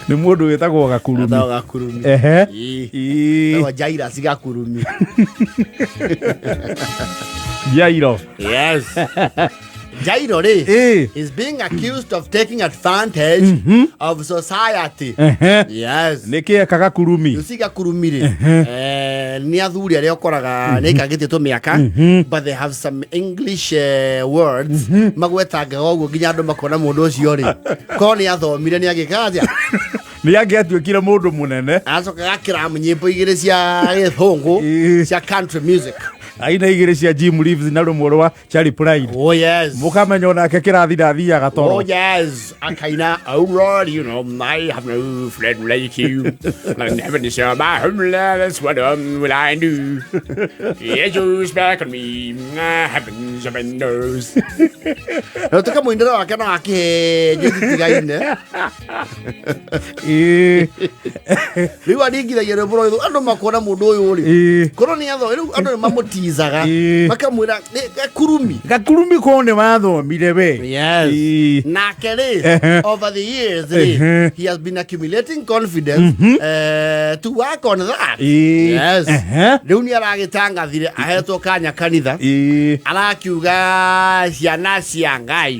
Nĩ mũndũ wĩtagwo Gakurumi. Etagwo Gakurumi. Ehe. Ĩĩ. Ĩĩ. Etagwo Jairus Gakurumi. Jairo. Yes. Jairo rĩ Ĩĩ. is being accused of taking advantage of society. Ehe. Yes. Nĩ kĩ eka Gakurumi? You see Gakurumi rĩ, nĩ athuri arĩa ũkoraga nĩ aikangĩtie tũmĩaka, but they have some English words magwetangaga ũguo nginya andũ makona mũndũ ũcio rĩ, korwo nĩ athomire nĩ agĩkaga atĩa. Nĩ angĩatuĩkire mũndũ mũnene. Acoka gakĩramu nyĩmbo igĩrĩ cia gĩthũngũ cia country music. Aina igĩrĩ cia Jim Reeves na rũmwe rwa Charlie Pride. Oh yes. Mũkamenya onake kĩrathi ndathiaga Oh toro. yes, akaina. Oh Lord, you know I have no friend like you. And heaven is my homeland, that's what will I do. Jesus back on me, heavens heaven knows. No tuka muindira wake no akihenje titigaine. Ĩĩ. Rĩu aringithagia rwĩmbo rwa gĩthũngũ, andũ makona mũndũ ũyũ rĩ. Ĩĩ. Korwo nĩ atho, rĩu andũ nĩ mamũtizaga. Ĩĩ. Makamwĩra "Nĩ Gakurumi. Gakurumi ko nĩ wathomire we. Yes. Ĩĩ. Nake rĩ, Ehe. over the years rĩ, Ehe. he has been accumulating confidence to work on that. Ĩĩ. Yes. Ehe. Rĩu nĩ aragĩtangathire ahetwo kanya kanitha. Ĩĩ. Arakiuga ciana cia Ngai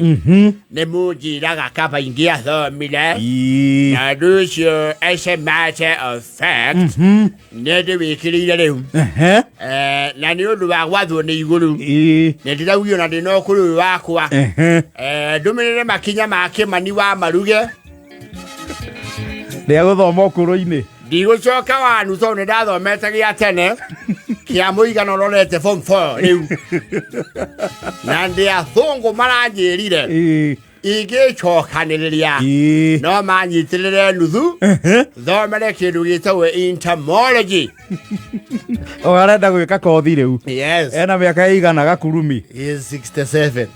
nĩ mũnjĩraga kaba ingĩathomire. Ĩĩ. Na ũndũ ũcio as a matter of fact nĩ ndĩwĩkĩrĩire rĩu. Ehe. Na nĩ ũndũ wa gwathwo nĩ igũrũ Ĩĩ. nĩ ndĩraugio na ndĩna ũkũrũ ũyũ wakwa. Ehe. Ndũmĩrĩre makinya ma Kĩmani wa Maruge. Rĩa gũthoma ũkũrũ-inĩ. Ndigũcoka wanu tondũ nĩ ndathomete gĩa tene kĩa mũigana ũrorete form 4 rĩu na ndĩ athũngũ maranjĩrire Ĩĩ. ingĩcokanĩrĩria Ĩĩ. no manyitĩrĩre nuthu thomere kĩndũ gĩtagwo entomology. O arenda gwĩka kothi rĩu. Yes. Ena mĩaka ĩigana Gakurumi? He is 67.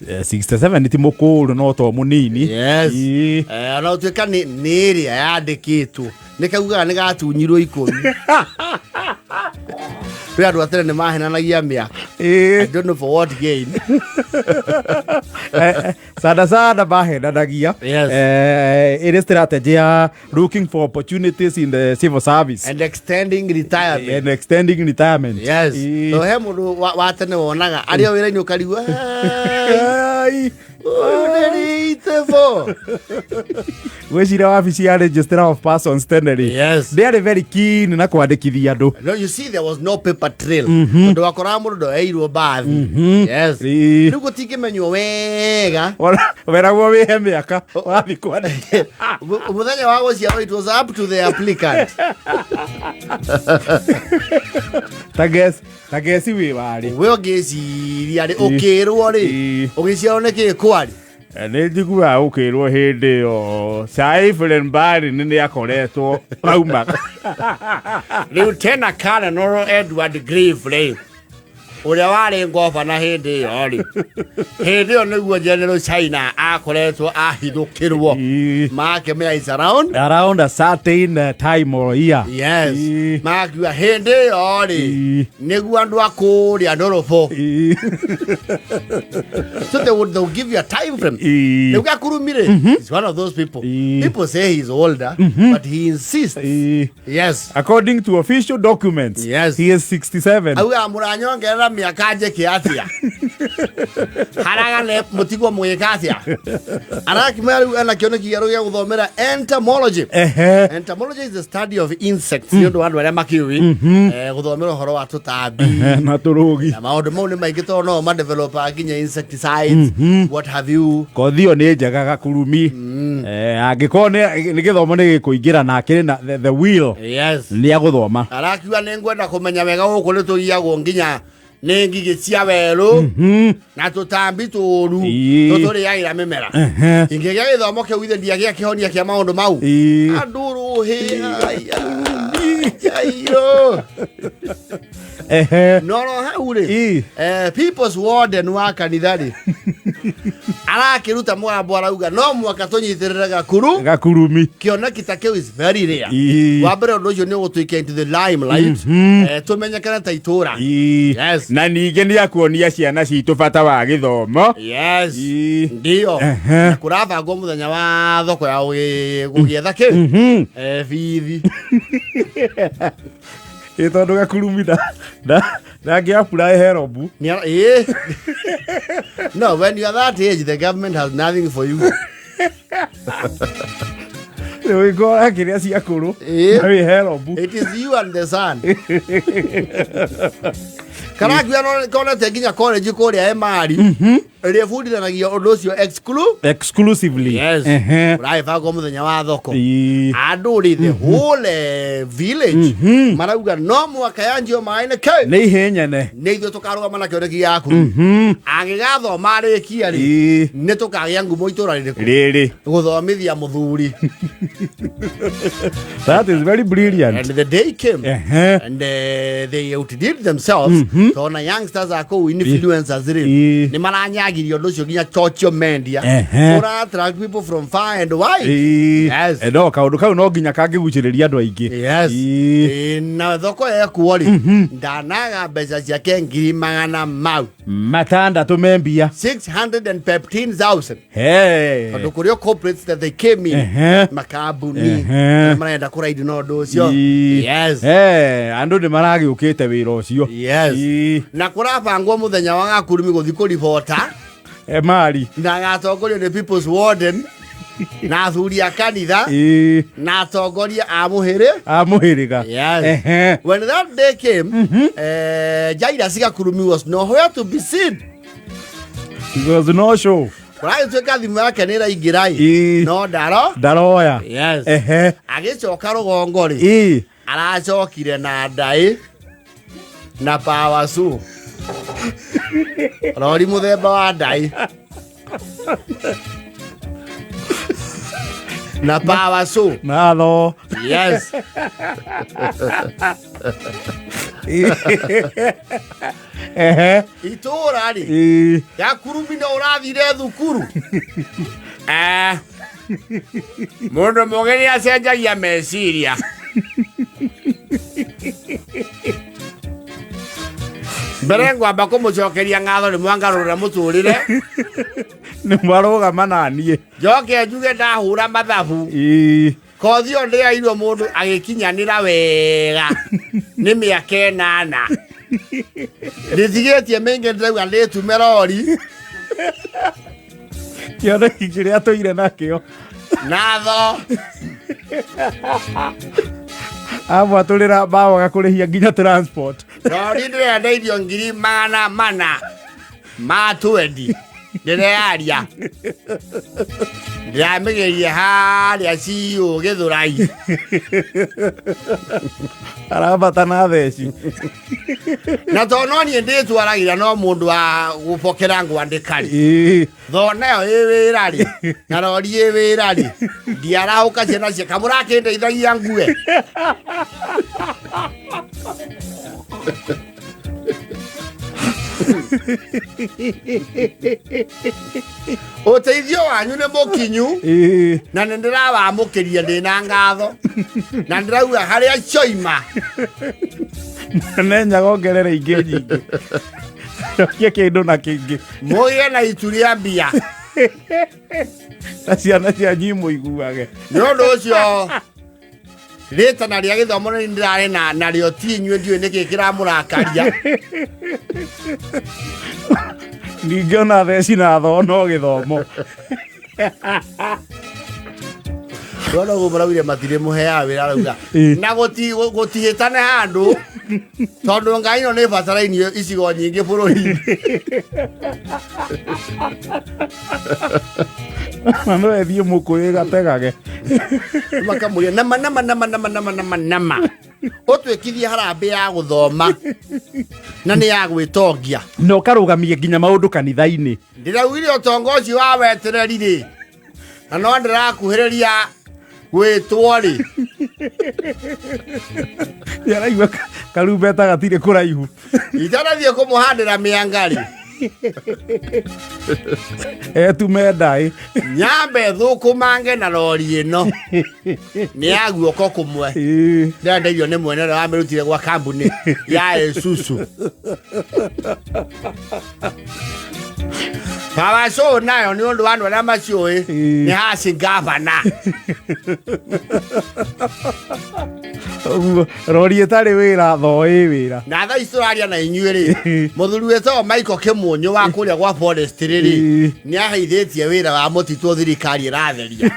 67 ti mũkũrũ no to mũnini. Yes. Ĩĩ. Ona gũtuĩka nĩ ĩrĩa yandĩkĩtwo nĩ kaugaga nĩ gatunyirwo 10. Kwĩ andũ a tene nĩ mahenanagia mĩaka. Ĩĩ. I don't know for what gain. Sana sana mahenanagia. Yes. Ĩrĩ strategy ya looking for opportunities in the civil service and extending retirement. And extending retirement. Yes. Ĩĩ. So he mũndũ wa tene wonaga arĩ o wĩra-inĩ ũkarigwo, "Hey, Ai. ũyũ nĩ rĩite bo." Gwĩciria wabici ya registrar of persons tene rĩ, Yes. ndĩarĩ very keen na kwandĩkithia andũ. No, you see, there was no paper trail. Tondũ wakoraga mũndũ ndoeirwo mbathi. Yes. Ĩĩ. Rĩu gũtingĩmenywo wega. Weragwo wĩhe mĩaka wathiĩ kwandĩka. Mũthenya wa gũciarwo, it was up to the applicant. Ta gesi wĩ warĩ. We ũngĩciria rĩ, ũkĩrwo rĩ, Ĩĩ. ũgĩciarwo nĩ kĩ kwarĩ? Nĩ njiguaga gũkĩrwo hĩndĩ ĩyo Sir Barry nĩ akoretwo aumaga. Lieutenant Colonel Edward Grieve rĩ, ũrĩa warĩ ngobana hĩndĩ ĩyo rĩ, hĩndĩ ĩyo nĩguo General China akoretwo ahithũkĩrwo. Ĩĩ. Makĩmenya is around around a certain time or year. Yes. Ĩĩ. Makiuga hĩndĩ ĩyo rĩ, Ĩĩ. nĩguo andũ a kũrĩa ndũrũbũ. Ĩĩ. So they would give you a time frame. Ĩĩ. Rĩu Gakurumi rĩ is one of those people. Ĩĩ. People say he's older, but he insists. Ĩĩ. Yes. According to official documents, Yes. he is 67. Augaga mũranyongerera mĩaka njĩke atĩa? Haragane mũtigwo mũgĩka atĩa? Arakimera rĩu ena kĩoneki kĩerũ gĩa gũthomera entomology. Ehe. Entomology is the study of insects nĩ ũndũ wa andũ arĩa makĩũĩ gũthomera ũhoro wa tũtambi Na tũrũgi. na maũndũ mau nĩ maingĩ tondũ no madevelopa nginya insecticides, what have you. Kothi ĩyo nĩ njega Gakurumi. Angĩkorwo nĩ gĩthomo nĩ gĩkũingĩra na akĩrĩ na the will Yes. nĩ agũthoma. Arakiuga nĩ ngwenda kũmenya wega gũkũ nĩ tũgiagwo nginya nĩ ngigĩ cia werũ na tũtambi tũũru tũtũrĩagĩra mĩmera. Ingĩgĩa gĩthomo kĩu ithe ndiagĩa kĩhonia kĩa maũndũ mau. Andũ rũhĩ aiyo. Ehe. Noro hau rĩ, Ĩĩ. People's warden wa kanitha rĩ. Arakĩruta mũgambo arauga no mwaka tũnyitĩrĩre Gakuru. Gakurumi. Kĩoneki ta kĩu is very rare. Wa mbere ũndũ ũcio nĩ ũgũtuĩka into the limelight, tũmenyekane ta itũra. Yes. Na ningĩ nĩ akuonia ciana citũ bata wa gĩthomo. Yes. Ndio. Na kũrabangwo mũthenya wa thoko ya gũgĩetha kĩ bithi. Ĩ tondũ Gakurumi ndangĩ apply HELB. Ĩĩ. No, when you are that age, the government has nothing for you. Wĩkora kĩrĩa cia kũrũ na wĩ HELB. It is you and the sun. Karakwia konete nginya college kũrĩa Emari ĩrĩa ĩbundithanagia ũndũ ũcio exclusively. Yes. Ũragĩbangwo mũthenya wa thoko. Andũ rĩ, the whole village marauga no mwaka yanjio maĩ-inĩ kĩ. Nĩ ihĩ nyene. Nĩ ithuĩ tũkarũgama na kĩoneki gĩaku. Angĩgathoma arĩkia rĩ, nĩ tũkagĩa ngumo itũra rĩrĩkũ. Rĩrĩ. Gũthomithia mũthuri. That is very brilliant. And the day came and they outdid themselves, tondũ youngsters a kũu, influencers rĩ, nĩ maranyagiria ũndũ ũcio nginya social media, ũra attract people from far and wide. Yes. No kaũndũ kau no nginya kangĩgucĩrĩria andũ aingĩ. Yes. Ĩ, na thoko ekuo rĩ, ndanaga mbeca ciake ngiri magana mau 600 me mbia. 615,000. Hey. Tondũ kũrĩ o corporates that they came in, makambuni marenda kũraidi na ũndũ ũcio. Yes. Andũ nĩ maragĩũkĩte wĩra ũcio. Yes. Na kũrabangwo mũthenya wa Gakurumi gũthiĩ kũribota. Emari. Na agatongorio nĩ people's warden na athuri a kanitha na atongoria a mũhĩrĩ. A mũhĩrĩga. Yes. When that day came, Jairus Gakurumi was nowhere to be seen. It was no show. Kũragĩtuĩka thimũ yake nĩ ĩraingĩra ĩ, no ndaro Ndaroya. Yes. Agĩcoka rũgongo rĩ, aracokire na ndaĩ na pawasu, rori mũthemba wa ndaĩ na pawasu. Na tho. Yes. Itũra rĩ, Gakurumi no ũrathire thukuru. Mũndũ mũgĩ nĩ acenjagia meciria. Mbere ngwamba kũmũcokeria ngatho nĩ mwangarũrĩra mũtũrĩre. Nĩ mwarũgama na niĩ. Njoke njuge ndahũra mathabu, kothi ĩyo ndĩairwo mũndũ agĩkinyanĩra wega nĩ mĩaka 8. Ndĩtigĩtie mĩingĩ, ndĩrauga ndĩtume rori. Kĩoneki kĩrĩa tũire nakĩo. Natho. Amwatũrĩra mbawaga kũrĩhia nginya transport. Rori ndĩrendeirio ngiri 420. Ndĩreyaria ndĩramĩgĩria harĩa ciũ Gĩthũrai. Arambata na theci. Na tondũ no niĩ ndĩtwaragĩra, no mũndũ wa gũbokera ngwandĩka rĩ, thona ĩyo ĩ wĩra rĩ, na rori ĩ wĩra rĩ, ndiarahũka ciana cia kamũrakĩndeithagia ngue. Ũteithio wanyu nĩ mũkinyu. Na nĩ ndĩrawamũkĩria ndĩna ngatho, na ndĩrauga harĩa cioima. Nenyaga ongerere ingĩ nyingĩ, cokie kĩndũ na kĩngĩ. Mũgĩe na itu rĩa mbia. Na ciana cianyu imũiguage. Nĩ ũndũ ũcio rĩtana rĩa gĩthomo nĩ ndĩrarĩ na narĩo, ti inyuĩ, ndiũĩ nĩkĩ kĩramũrakaria. Ningĩ ona theci na thoo no gĩthomo. Rona ũguo mũraugire matirĩ mũheaga wĩra, arauga na gũtihĩtane handũ, tondũ ngai ĩno nĩ ĩbatarainie icigo nyingĩ bũrũri-inĩ. Na no ĩthiĩ mũkũyũ ĩgategage. Makamũria nama nama nama nama nama nama nama ũtuĩkithie harambĩ ya gũthoma na nĩ ya gwĩtongia. Na ũkarũgamia nginya maũndũ kanitha-inĩ. Ndĩraugire ũtonga ũcio wa wetereri rĩ, na no ndĩrakuhĩrĩria gwĩtwo rĩ. Nĩaraigua karumbeta gatirĩ kũraihu. Itanathiĩ kũmũhandĩra mĩanga rĩ. Etume ndaĩ. Nyambe thũkũmange na rori ĩno nĩ ya guoko kũmwe. Ĩĩ. Ndĩrendeirio nĩ mwene ũrĩa wamĩrutire gwa kambuni ya Isuzu. Power show nayo nĩ ũndũ wa andũ arĩa maciũĩ. Ĩĩ. Nĩ haci gavana. Ũguo, rori ĩtarĩ wĩra thoo ĩ wĩra. Na thaa ici tũraria na inyuĩ rĩ, mũthuri wĩtagwo Michael Kĩmũnyũ wa kũrĩa gwa forest rĩ, Ĩĩ. nĩ aheithĩtie wĩra wa mũtitũ thirikari ĩratheria.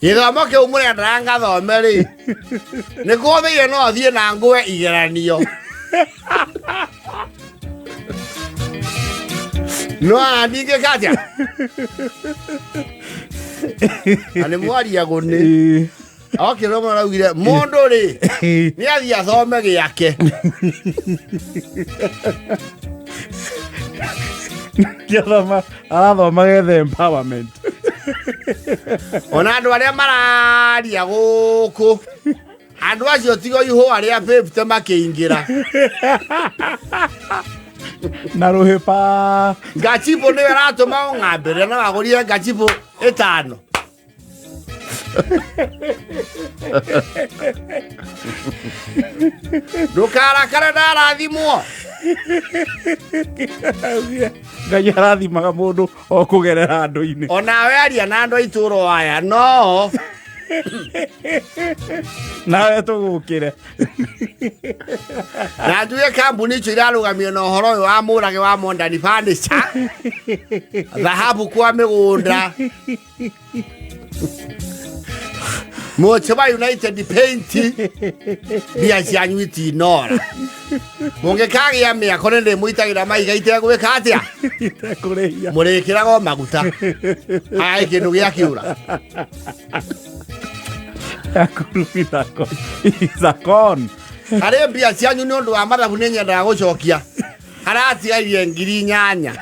Gĩthomo kĩu mũrendaga ngathome rĩ, nĩ kũthĩire no thiĩ na ngũe igeranio. No andingĩka atĩa? Na nĩ mwariagwo nĩ Ĩĩ. okĩrwo mũno araugire mũndũ rĩ Ĩĩ. nĩ athiĩ athome gĩake. Kĩathoma arathoma gethe empowerment. Ona andũ arĩa mararia gũkũ, andũ acio tigo ihũa rĩa 50 makĩingĩra. Na rũhĩpa. Ngachibũ nĩwe aratũma ũng'ambĩrĩra na wagũrire ngachibũ ĩtano. Ndũkarakare ndarathimwo. Ngai arathimaga mũndũ o kũgerera andũ-inĩ. Onawe aria na andũ a itũũra aya no Nawe tũgũkĩre. Na njuge kambuni icio irarũgamio na ũhoro ũyũ wa mũrage wa Modern Furniture, thahabu kwa mĩgũnda, Mũchĩ wa United Paint, mbia cianyu itinora. Mũngĩkagĩa mĩako nĩ ndĩmũitagĩra mahiga itegwĩka atĩa? Itekũrĩhia. Mũrĩkĩraga o maguta. Haya kĩndũ gĩa kĩũra. Akurumithako. Isakon. Harĩ mbia cianyu nĩ ũndũ wa mathabu nĩ nyendaga gũcokia. Haratigairie 8,000.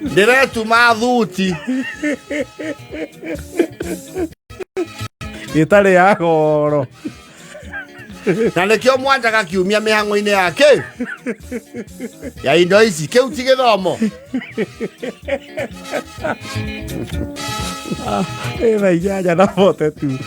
Ndĩretuma thuti. Ĩtarĩ ya goro. Na nĩkĩo mwanjaga kiumia mĩhang'o-inĩ ya kĩ ya indo ici. Kĩu ti gĩthomo. Ĩna 8 na 42.